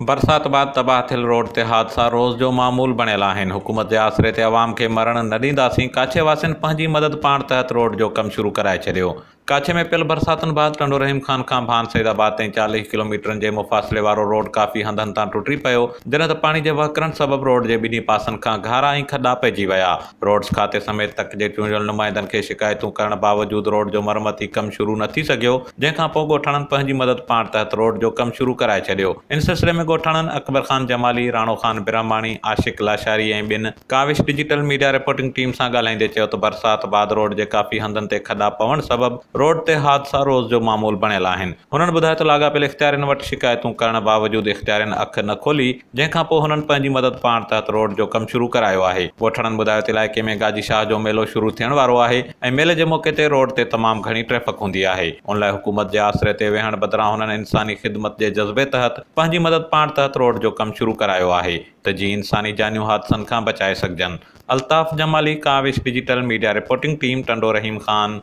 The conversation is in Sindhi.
برسات بعد تباهه ٿيل روڊ تي حادثا روز جو معمول بڻيل آهن، حڪومت جي آسري تي عوام کي مرڻ نه ڏينداسين، ڪاڇي واسين پنهنجي مدد پاڻ تحت روڊ جو ڪم شروع ڪرائي ڇڏيو. ڪاڇي ۾ پيل برساتن بعد ٽنڊو رحيم خان کان ڀان سيد آباد تائين 40 ڪلوميٽرن جي مفاصلي وارو روڊ ڪافي هنڌن تان ٽٽي پيو، جڏهن ته پاڻي جي وهڪرن سبب روڊ جي ٻنهي پاسن کان گهارا ۽ کڏا پئجي ويا. روڊس کاتي سميت تڪ جي چونڊيل نمائندن کي شڪايتون ڪرڻ باوجود روڊ جو مرمتي ڪم شروع نه ٿي سگهيو، جنهن کان پوء ڳوٺاڻن پنهنجي مدد پاڻ تحت روڊ جو ڪم شروع ڪرائي ڇڏيو. ان سلسلي ۾ ڳوٺاڻن اڪبر خان جمالي، راڻو خان برهماڻي، عاشق لاشاري ۽ ٻين Kawish digital media reporting team سان ڳالهائيندي چيو ته برسات بعد روڊ جي ڪافي هنڌن تي کڏا پوڻ سبب روڊ تي حادثا روز جو معمول بڻيل آهن. هنن ٻڌايو ته لاڳاپيل اختيارين وٽ شڪايتون ڪرڻ باوجود اختيارين اک نه کولي جنهن کان پوء هنن پنهنجي مدد پاڻ تحت روڊ جو ڪم شروع ڪرايو آهي. ڳوٺاڻن ٻڌايو ته علائقي ۾ گاجي شاهه جو ميلو شروع ٿيڻ وارو آهي ۽ ميلي جي موقعي تي روڊ تي تمام گهڻي ٽريفڪ هوندي آهي ان لاء حڪومت جي آسري تي ويهڻ بدران هنن انساني خدمت جي جذبي تحت پنهنجي مدد پاڻ تحت روڊ جو ڪم شروع ڪرايو آهي. ته جيئن انساني جانيون حادثن کان بچائي سگهجن. Altaf Jamali, Kawish digital media reporting team, Tando Rahim Khan.